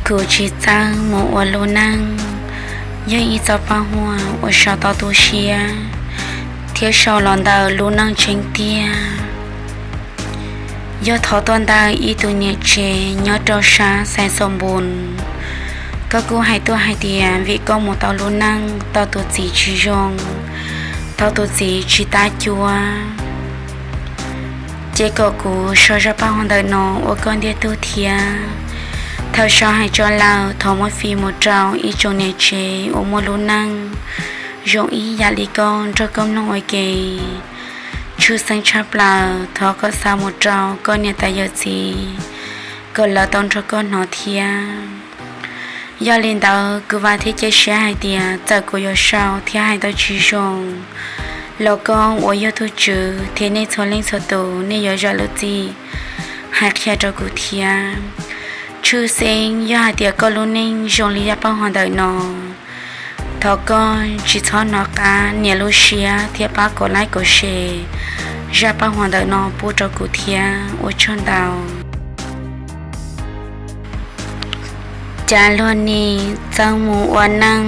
Kuv tsis txawj mus ua lub neej yog ib txoj paj huam uas sau tau tu siab thiab sau los ntawm lub neej tseeb tiag. Yog thov tuaj ntawm ib tug niam tsev nyob rau sab Xais Xos Npus, koj kuj hais tuaj hais tias vim koj mus tau lub neej tau tus txiv tsis zoo, tau tus txiv tsis tab cuab. Ces kom kuv sau zaj paj huam ntawm no ua koj ntiag tug thiab. Thaum sau hais tso lawm thov muab fij mus rau ib tsoom niam tsev uas muaj lub neej zoo ib yam li koj nrog koj mloog ua ke. Tshwj xeeb tshaj plaws thov kom xa mus rau koj niam tais yawm txiv, kom lawv tau nrog koj hnov thiab. Yog li ntawd kuv vam thiab cia siab hais tias txawm kuv yuav sau thiab hais tau tsis zoo los koj uas yog tug tswv thiab nej txhua leej txhua tus nej yuav zam lub txim hais qhia rau kuv thiab. Tshwj xeeb yog hais tias koj lub neej zoo li zaj paj huam ntawm no, thov koj tsis txhob hnov qab nias lub siab thiab pab kom like kom share zaj paj huam ntawm no pub rau kuv thiab. Ua tsaug ntau. Cas luag nim txawj mus ua neej,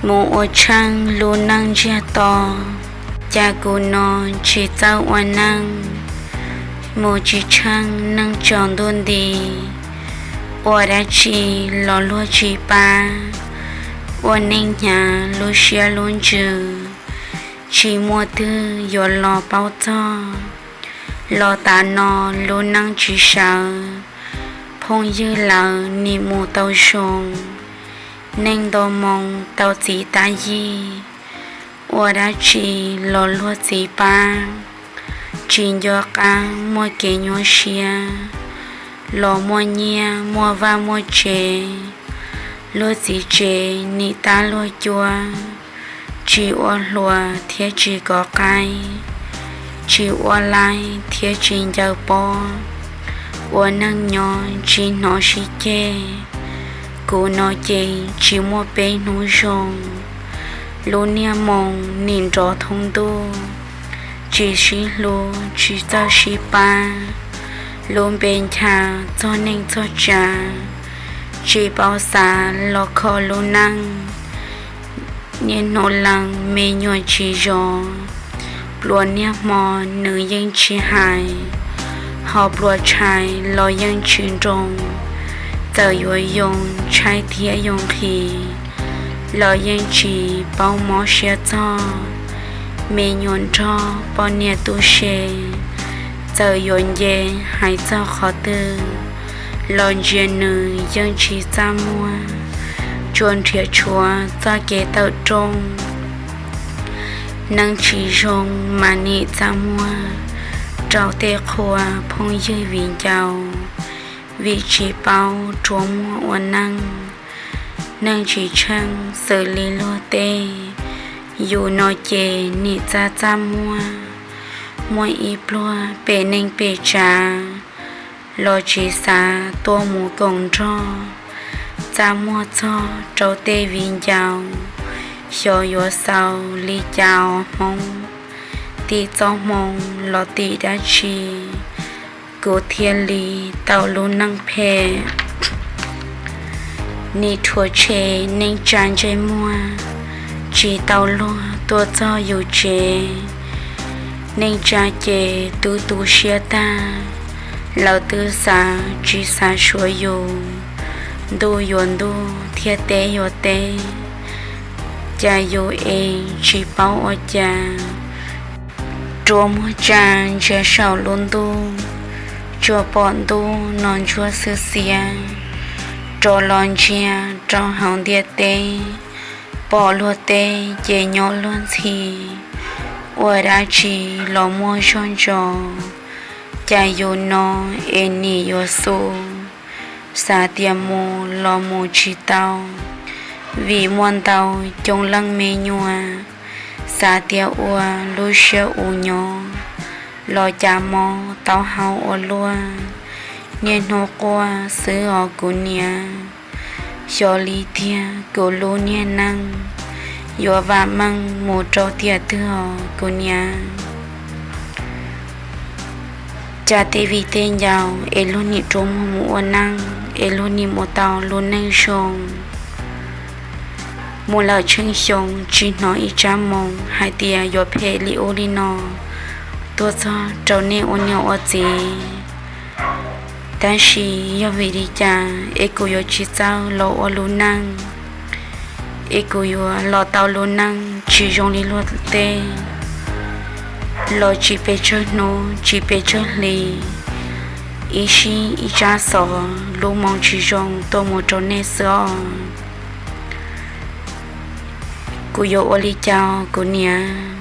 mus ua tsheej lub neej ntsiag to. Cas kuv no tsis txawj ua neej, mus tsis tsheej neej tsaus ntuj nti. Ua dab tsi los luag tsis pab, ua neej hnyav lub siab lub ntsws, tsis muaj twg yuav los paub txog. Los tas no lub neej tsis sawv, phooj ywg lawv nim mus tau zoo, neej nto moo tau txiv tab yig. Ua dab tsi los luag txiv pab, tsis nco qab muaj kev nyuaj siab, los muaj nyiaj muaj vaj muaj tsev, luag txiv tsev nim tab luag cuab, tsis ua hluas thiab tsis kov qaib, tsis ua laib thiab tsis ncaws pob, ua neej nyob tsis hnov sib ceg. Kuv no ces tsis muaj peb hnub zoo, lub niag moo nim nrov thoob ntuj, tsis sib hlub tsis txawj sib pab, lub npe ncha txog neej txog tsav, tsis paub xav los kho lub neej. Niaj hnub lees me nyuam tsis zov, pluas niaj hmo nws yeej tsis hais, ho pluas tshais los yeej tsis nroo. Txawm yuav yoo tshaib thiab yoo nqhis, los yeej tsis paub mob siab txog. Me nyuam nrog poj niam tu se, txawm yuav nce hais txog qhov twg, los ntsia nws yeej tsis txaj muag. Tsuas nrhiav tshuav txoj kev tawm rooj, neej tsis zoo mas nim txaj muag, rau tej qhua phooj ywg viv ncaus, vim tsis paub rua muag ua neej. Neej tsis tsheej xws li luag tej, yus no ces nim txaj txaj muag. Muaj ib pluag pem neej pem tsav, los tsis xav tuaj mus koom nrog, txaj muag txog rau tej viv ncaus. Xyov yuav xaus li cas os Hmoob, tim txoj hmoo los tim dab tsi, kuv thiaj li tau lub neej phem. Nim rhuav tshem neej tsa ntsej muag, tsis tau luag tuaj txog yus tsev. Neej tsa ces twb tu siab tag, lawv twb xav tsis xav suav yus, ntuj yuav ntuj thiab teb yuav teb. Cas yus es tsis paub ua cas, rua muag tsa ntsiag saum lub ntuj, tsuas pom ntuj no ntsuab xwb xiab, rov los ntsiag rau hauv ntiaj teb, pom luag teb ces nyob luag ntxhi. Ua dab tsi los muaj zog ntso, cas yus no es nim yuav xu, xav tias mus los mus tsis tau, vim muaj ntau coob leej me nyuam, xav tias ua lub siab uv nyob, los cas mob taub hau ua luaj. Niaj hnub quaj xwb os kuv niam, xyov li tiag kuv lub niag neej, yuav vam meej mus rau tiam twg os kuv niam. Cas tej viv tej ncaus es luag nim rua muag mus ua neej es luag nim ua tau lub neej zoo. Mus lawm tsheej xyoo tsis hnov ib tsab moo hais tias yuav phem li ub li no tuaj txog rau nej ua niam ua txiv. Tab sis yog vim li cas es kuv yuav tsis txawj los ua lub neej, es kuv yuav los tau lub neej tsis zoo li luag tej, los tsis pes tsawg hnub tsis pes tsawg hli, ib sij ib tsab xov lub moo tsis zoo tuaj mus rau nej xwb os. Kuv yuav ua li cas kuv niam?